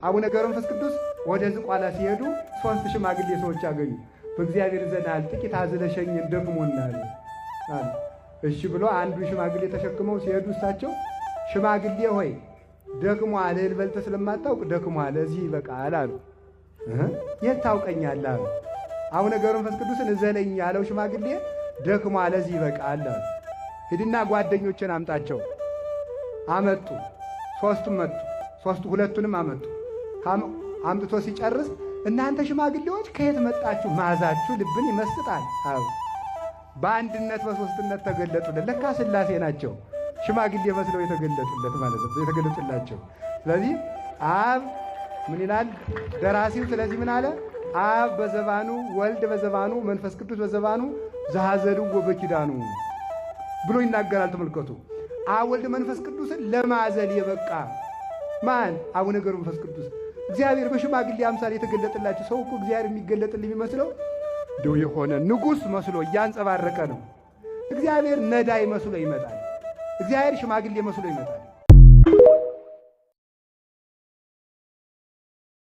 አቡነ ገብረ መንፈስ ቅዱስ ወደ ዝቋላ ሲሄዱ 3 ሽማግሌ ሰዎች አገኙ። በእግዚአብሔር ዘናል ጥቂት አዝለሸኝን ደክሞናል አሉ። እሺ ብሎ አንዱ ሽማግሌ ተሸክመው ሲሄዱ እሳቸው ሽማግሌ ሆይ ደክሟል፣ እህል በልተህ ስለማታውቅ ደክሟል፣ እዚህ ይበቃል አሉ። የት ታውቀኛለህ አሉ። አቡነ ገብረ መንፈስ ቅዱስን እዘለኝ ያለው ሽማግሌ ደክሟል፣ እዚህ ይበቃል አሉ። ሂድና ጓደኞችን አምጣቸው። አመጡ። 3ቱም መጡ። 3ቱ ሁለቱንም አመጡ። አምጥቶ ሲጨርስ እናንተ ሽማግሌዎች ከየት መጣችሁ? መዓዛችሁ ልብን ይመስጣል አሉ። በአንድነት በሶስትነት ተገለጡለት። ለካ ሥላሴ ናቸው ሽማግሌ መስለው የተገለጡለት ማለት ነው፣ የተገለጡላቸው። ስለዚህ አብ ምን ይላል ደራሲው? ስለዚህ ምን አለ? አብ በዘባኑ፣ ወልድ በዘባኑ፣ መንፈስ ቅዱስ በዘባኑ ዘሐዘልዎ በኪዳኑ ብሎ ይናገራል። ተመልከቱ። አብ ወልድ መንፈስ ቅዱስን ለማዘል የበቃ ማን? አቡነ ገብረ መንፈስ ቅዱስ። እግዚአብሔር በሽማግሌ አምሳል የተገለጠላቸው ሰው እኮ እግዚአብሔር የሚገለጥልኝ የሚመስለው እንደው የሆነ ንጉሥ መስሎ እያንጸባረቀ ነው። እግዚአብሔር ነዳይ መስሎ ይመጣል። እግዚአብሔር ሽማግሌ መስሎ ይመጣል።